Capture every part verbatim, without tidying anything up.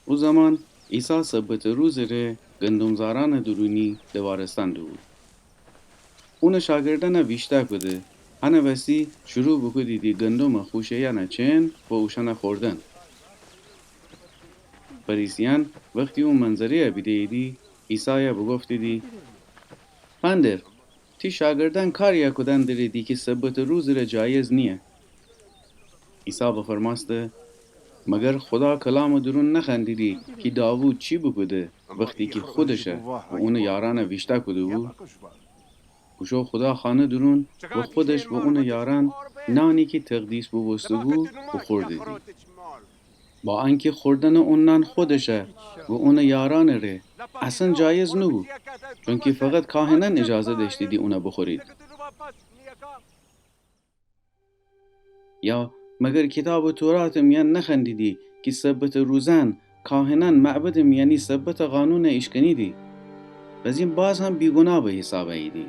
او زمان عیسی سبتٚ روزٚ ره گندم‌زارأنٚ دورونی دوارستن دوبو. اونٚ شاگردأن ویشتأ کوده، هنٚ وسی شروع بوکودیدی گندمٚ خوشه‌یأن چئن و اوشأن خوردن. فریسیأن وختی او منظره‌یَ بیده‌ییدی، عیسایَ بوگفتیدی: فندر، تی شاگردأن کاریَ کودن دریدی کی سبتٚ روزٚ ره جایز نییه. عیسی بفرمأسته: مگر خودا کلامٚ دورون نخوأندیدی کی داوود چی بوکوده وختی کی خودشَ و اونٚ یارأنَ ویشتأ کوده‌بو؟ بوشو خودا خانه دورون و خودش و اونٚ یارأن نانی کی تقدیس بوبوسته‌بو بوخوردیدی. با انکی خوردنٚ او نان خودشَ و اونٚ یارأنٚ ره اصلاً جایز نوبو، چونکی فقط کاهنأن ایجازه دأشتیدی اونَ بوخورید. یا مگر کیتابٚ توراتٚ میأن نخوأندیدی کی سبتٚ روزأن کاهنأن معبدٚ میأنی سبتٚ قانونَ ایشکنیدی؟ بزین باز هم بیگوناه به حیساب اییدی.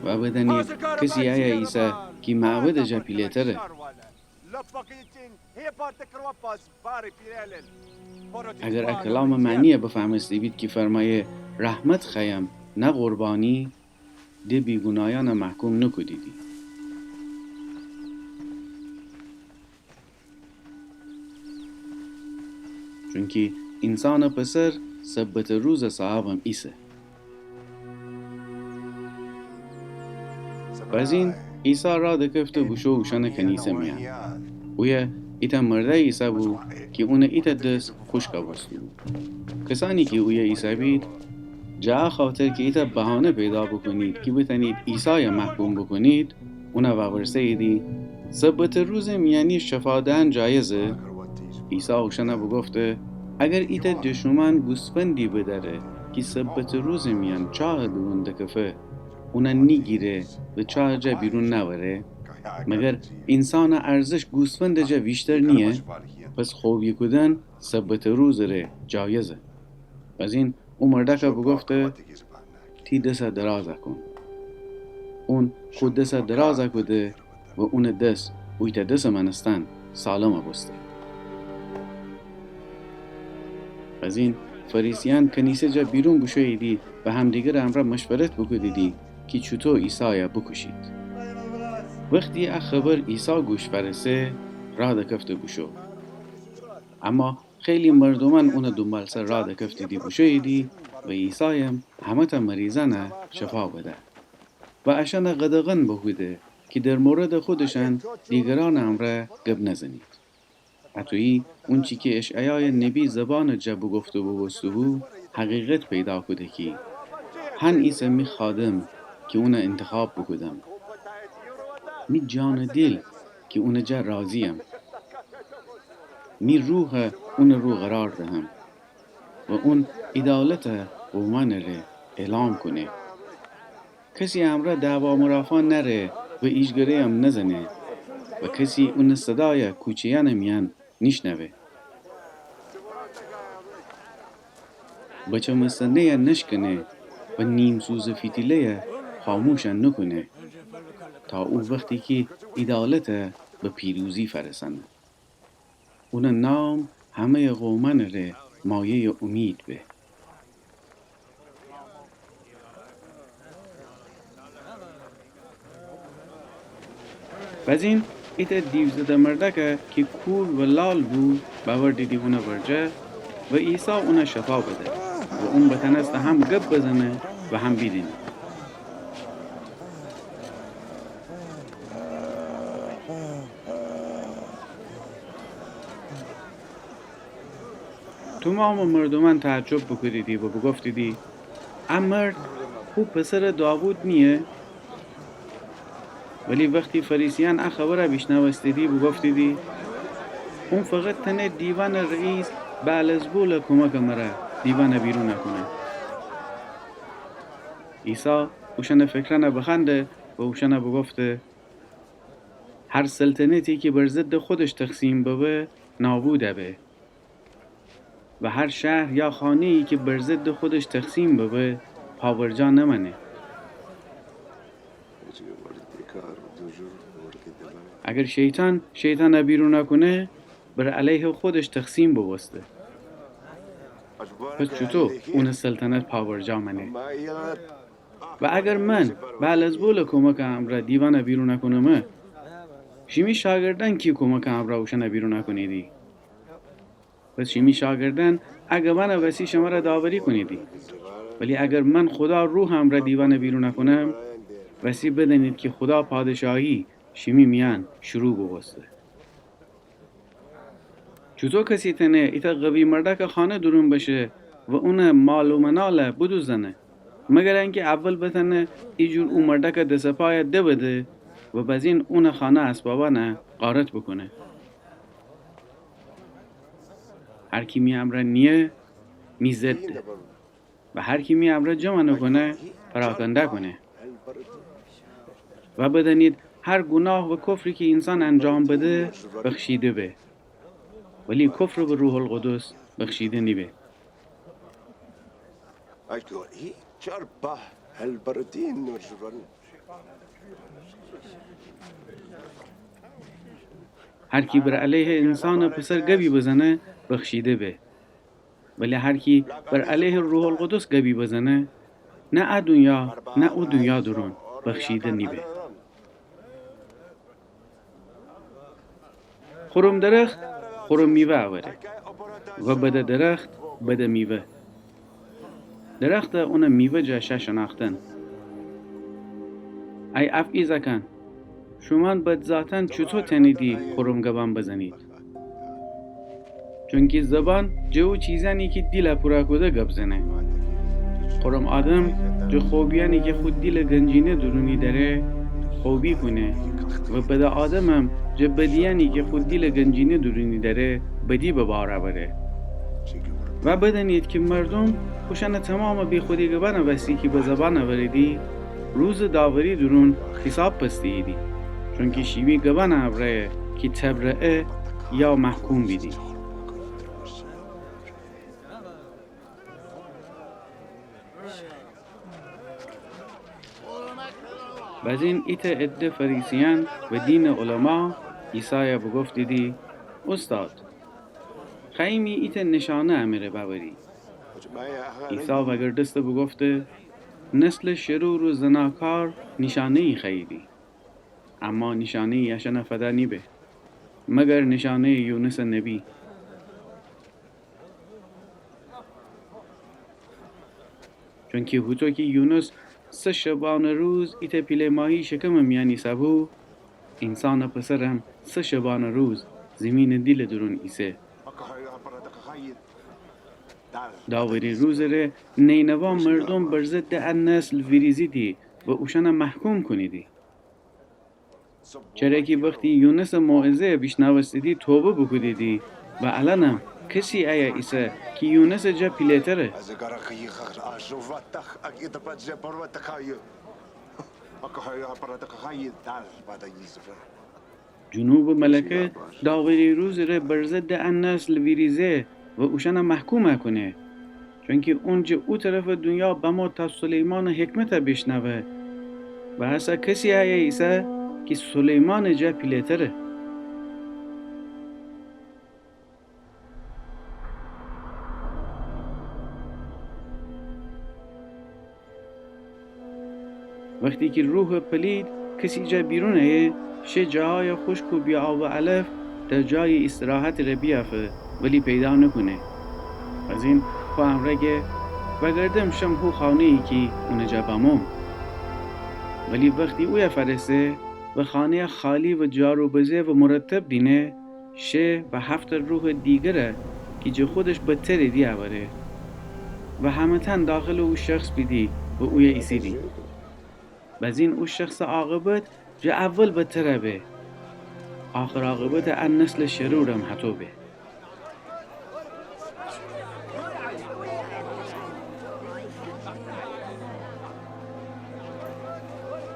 و بدأنید کسی ایه ایسه کی معبدٚ جا پیله‌تره. اگر ا کلامٚ معنیَ بفهمسته‌بید کی فرمأیه رحمت خوأیم نه قربانی، د بیگونایأنَ محکوم نوکودیدی. چونکی اینسانٚ پسر سبتٚ روزٚ صاحبم ایسه. بزین عیسی راه دکفته بوشو اوشأنٚ کنیسه میأن. اویه ایتأ مردأی ایسه‌بو کی اونٚ ایتأ دس خوشکَ بوسته‌بو. کسأنی کی اویه ایسه‌بید، جٚه ا خاطر کی ایتأ بهانه پیدا بوکونید کی بتأنید عیسایَ محکوم بوکونید، اونَ وأورسه‌ییدی: سبتٚ روزٚ میأنی شفا دئن جایزه؟ عیسی اوشأنَ بوگفته: اگر ایتأ جٚه شومأن گوسفندی بدأره کی سبتٚ روزٚ میأن چاهٚ دورون دکفه، اونَ نیگیره و چاهٚ جا بیرون نأوره؟ مگر اینسانٚ ارزش گوسفندٚ جا ویشتر نییه؟ پس خوبی کودن سبتٚ روزٚ ره جایزه. بزین او مردأکَ بوگفته: تی دسَ درازَ کون. اون خو دسَ درازَ کوده و اونٚ دس اویتأ دسٚ مأنستن سالمَ بوسته. بزین فریسیأن کنیسه جا بیرون بوشوییدی و همدیگرٚ امرأ مشورت بوکودیدی کی چوطو عیسایَ بوکوشید. وختی ا خبر عیسی گوش فأرسه، راه دکفته بوشو. اما خیلی مردومأن اونٚ دونبالسر راه دکفتیدی بوشوییدی و عیسایم همه‌تأ مریضأنَ شفا بده و اشأنَ قدغن بوکوده کی در موردٚ خودشأن دیگرأنٚ امرأ گب نزنید. اطویی اونچی کی اشعیایٚ نبی زبانٚ جا بوگفته بوبوسته‌بو، حقیقت پیدا کوده کی: هن ایسه می خادم کی اونَ اینتخاب بوکودم. می جانٚ دیل کی اونٚ جا راضییم. می روحَ اونٚ رو قرار دهم و اون عیدالتٚ قومأنٚ ره اعلام کونه. کسی امرأ دعوا مرافا نأره و ایجگره‌یم نزنه و کسی اونٚ صدایَ کوچه‌یأنٚ میأن نیشنوه. بچمستنه‌یَ نشکنه و نیم‌سوزٚ فیتیله‌یَ خاموشَ نوکونه، تا او وختی کی عیدالتَ به پیروزی فأرسأنه. اونٚ نام همه‌یٚ قومأنٚ ره مایه‌یٚ اومید به. بزین ایتأ دیوزده مردأکَ کی کور و لال بو، بأوردیدی اونٚ ورجه و عیسی اونَ شفا بده و اون بتأنسته هم گب بزنه و هم بیدینه. تومامٚ مردومأن تعجب بوکودیدی و بوگفتیدی: ا مرد خو پسرٚ داوود نییه؟ ولی وختی فریسیأن ا خبرَ بیشنوستیدی، بوگفتیدی: اون فقط تأنه دیوأنٚ رئیس بعلزبولٚ کمکٚ مره دیوأنَ بیرونَ کونه. عیسی اوشأنٚ فکرأنَ بخوأنده و اوشأنَ بوگفته: هر سلطنتی کی بر ضدٚ خودش تقسیم ببه، نابودَ به. و هر شهر یا خانه‌یی کی بر ضدٚ خودش تقسیم ببه، پابرجا نمأنه. اگر شیطان شیطانَ بیرونَ کونه، بر علیه خودش تقسیم بوبوسته. پس چوطو اونٚ سلطنت پابرجا مأنه؟ و اگر من بعلزبولٚ کمکٚ امرأ دیوأنَ بیرونَ کونمه، شیمی شاگردأن کی کمکٚ امرأ اوشأنَ بیرونَ کونیدی؟ پس شیمی شاگردأن ا گبأنٚ وسی شمره داوری کونیدی. ولی اگر من خودا روحٚ امرأ دیوأنَ بیرونَ کونم، وسی بدأنید کی خودا پادشاهی شیمی میأن شروع بوبوسته. چوطو کسی تأنه ایتأ قوی مردأکٚ خانه دورون بشه و اونٚ مال و منالَ بدوزدأنه، مگر انکی اول بتأنه ایجور او مردأکٚ دس و پایَ دبده و بزین اونٚ خانه اسبابأنَ غارت بوکونه؟ هر کی می امرأ نییه، می ضده. و هر کی می امرأ جمع نوکونه، پراکنده کونه. و بدأنید، هر گوناه و کفری کی اینسان انجام بده، بخشیده به. ولی کفر به روح‌القدس بخشیده نیبه. هر کی بر علیه اینسانٚ پسر گبی بزنه، بخشیده به. ولی هر کی بر علیه روح‌القدس گبی بزنه، نه ا دونیا نه او دونیا دورون بخشیده نیبه. خورم درخت خورم میوه اوره و بده درخت بده میوه. درختَ اونٚ میوه جا شه شنأختن. ای افعی زأکأن، شومأن بد ذاتأن چوطو تأنیدی خورم گبأن بزنید؟ چونکی زبان جٚه او چیزأنی کی دیلَ پورَ کوده گب زنه. خورم آدم جٚه خوبیأنی کی خو دیلٚ گنجینه دورونی دأره، خوبی کونه و بده آدمم جٚه بدیأنی کی خو دیلٚ گنجینه دورونی دأره، بدی به بار اوره. و بدأنید کی مردوم خوشأنٚ تومامٚ بیخودی گبأنٚ وسی کی به زبان اوریدی، روزٚ داوری دورون حیساب پس دیهیدی. چونکی شیمی گبأنٚ امرأیه کی تبرئه یا محکوم بیدی. بزین ایتأ عده فریسیأن و دینٚ علما عیسایَ بوگفتیدی: اوستاد، خوأییمی ایتأ نیشأنه امره بأوری. عیسی وأگردسته بوگفته: نسلٚ شرور و زناکار نیشأنه‌یی خوأییدی، اما نیشأنه‌یی اشأنَ فده نیبه، مگر نیشأنه‌یٚ یونسٚ نبی. چونکی هوطو کی یونس سه شبانه روز ایتأ پیله ماهی شکمٚ میأن ایسه‌بو، اینسانٚ پسرم سه شبانه روز زیمینٚ دیلٚ دورون ایسه. داوری روزٚ ره نینوا مردوم بر ضدٚ ا نسل ویریزیدی و اوشأنَ محکوم کونیدی. چره کی وختی یونسٚ موعظه‌یَ بیشنوستیدی، توبه بوکودیدی و الأنم کسی ایه ایسه کی یونسٚ جا پیله‌تره. جنوبٚ ملکه داوری روزٚ ره بر ضدٚ ا نسل ویریزه و اوشأنَ محکوم کونه. چونکی اون جٚه او طرفٚ دونیا بمو تا سلیمانٚ حکمتَ بیشنوه و هسه کسی ایه ایسه کی سلیمانٚ جا پیله‌تره. وختی کی روحٚ پلید کسی جا بیرون ایه، شه جاهایٚ خوشک و بی آب و علف در جایٚ ایستراحتٚ ره بیأفه، ولی پیدا نوکونه. بزین خو امرأ گه: وأگردم شم هو خانه‌یی کی اونٚ جا بموم. ولی وختی اویه فأرسه و خانه‌یَ خالی و جار و بزه و مرتب دینه، شه و هفت روحٚ دیگرَ کی جٚه خودش بدتر ایدی اوره و همه‌تأن داخلٚ او شخص بیدی و اویه ایسیدی. بزین او شخصٚ عاقبت جٚه اول بدتر به. آخر عاقبتٚ ا نسلٚ شرورم هطو به.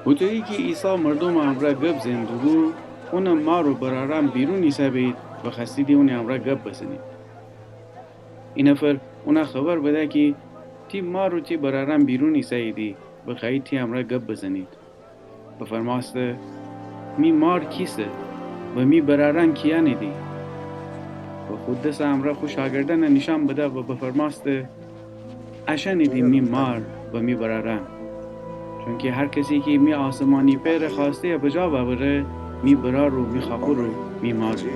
هوطویی کی عیسی مردومٚ امرأ گب زئن دوبو، اونٚ مار و برأرأن بیرون ایسه‌بید و خوأستیدی اونی امرأ گب بزنید. اینفر اونَ خبر بده کی تی مار و تی برأرأن بیرون ایسه‌ییدی و خوأیید تی امرأ گب بزنید. بفرمأسته: می مار کیسه و می برأرأن کییأنیدی؟ و خو دسٚ امرأ خو شاگردأنَ نیشأن بده و بفرمأسته: اشأنیدی می مار و می برأرأن. چونکی هر کسی کی می آسمانی پئرٚ خوأسته‌یَ بجا بأوره، می برأر و می خاخور و می ماره.